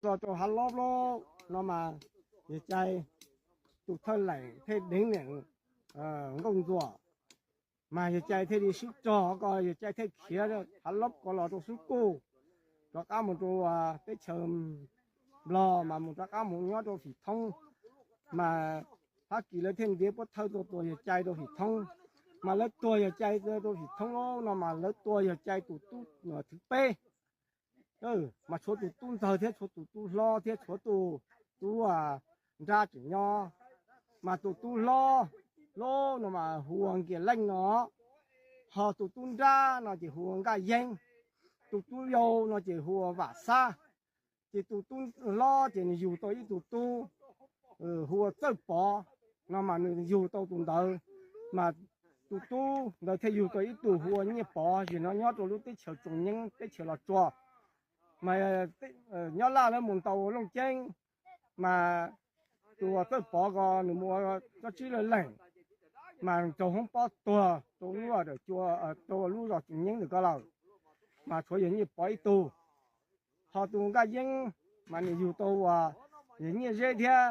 Txog rau hav lob no mas yawg Cai tus thawj leem thiaj deev niam nkauj ntxuam, mas yawg Cai thiaj li sib rog ko, yawg Cai thiaj khiav hav lob ko los rau Xub Kuj, rov qab mus rau teb chaws Nplog mas mus rov qab mus nyob rau Fim Thoob. Mas Fab Kis lawv thiaj ntiav pob thawj tuaj tua yawg Cai rau Fim Thoob. Mas lawv tua yawg Cai rau Fim Thoob no mas lawv tua yawg Cai tus tub thib peb. Mas tshuav tus tub ntxawg thiab tshuav tus tub hlob thiab tshuav tus tub nrab tseem nyob. Mas tus tub hlob hlob no mas hu ua Nkias Leej no, ho tus tub nrab no ces hu ua Nkaj Yeeb, tus tub yau no ces hu ua Vam Xab. Ces tus tub hlob ces nws yug tau ib tug tub hu ua Txawj Pov, no mas nws yug tau tus ntawd. Mas tus tub ntawd thiaj yug tau ib tug hu ua Nyiaj Pov, yog no nyob rau lub teb chaws Tsoos Nyeeb teb chaws Los Tsuas. Mas nyob Laj lawv mus ntaus Looj Ceeb, mas tus Txawj Pov ko nws mus ua tsob tsib lawj leeg, mas raug hoob pob tuag rau lub cua, rau lub zos Tsoos Nyeeb ntawm ko lawm. Mas tshuav yawg Nyiaj Pov ib tug. Ho tus Nkaj Yeeb mas nws yug tau uas yawg Nyiaj Zeb thiab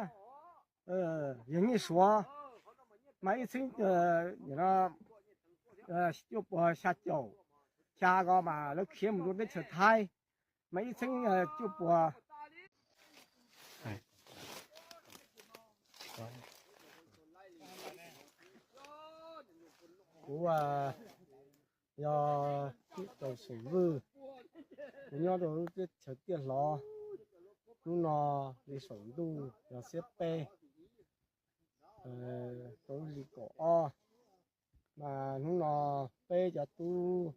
yawg Nyiaj Suav. Mas ib txhiab cuaj puas xya caum xya ko mas lawv khiav mus rau teb chaws Thaib. Mas ib txhiab cuaj puas Kuv yog Tub Tau Xeem Vwj, kuv nyob rau lub teb chaws Tiaj Hlov. Hnub no li saum ntuj yog xiab peb rau lub hli kaum ob. Mas hnub no peb cov tub,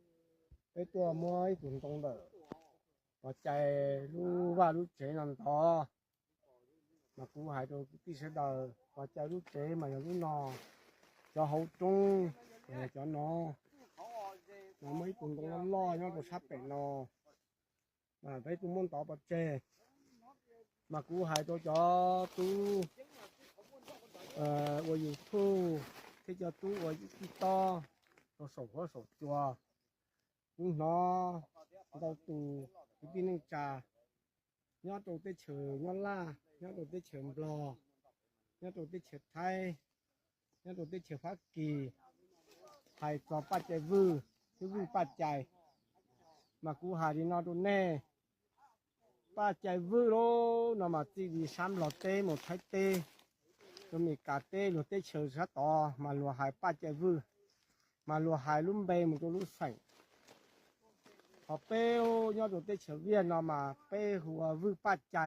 peb tuaj muab ib tug ntoo ntawm pov cai lub vaj lub tsev no ntov. Mas kuv hais rau kwv tij sawv daws, pov cai lub tsev mas yog lub no, cov hauv roob yog cov no. Mas muaj ib tug ntoo loj loj nyob rau sab pem no, mas peb tuaj muab ntov pov tseg. Mas kuv hais rau cov tub ua YouTube thiab cov tub ua TikTok rau saum huab saum cua, kuv hnov ntau tus kwv tij neej tsa nyob rau teb chaws nyob Laj, nyob rau teb chaws Nplog, nyob rau teb chaws Thaib, nyob rau teb chaws Fab Kis hais txog Paj Cai Vwj thiab Vwj Paj Cai. Mas kuv hais li no rau nej, Paj Cai Vwj lauj no mas txij li sab Nplog teb mus Thaib teb, rau Mes Kas teb, luag teb chaws sab tod mas luag hais Paj Cai Vwj, mas luag hais lub npe mus rau lub xeem. Ho peb nyob rau teb chaws Viaj no mas peb hu ua Vwj Paj Cai.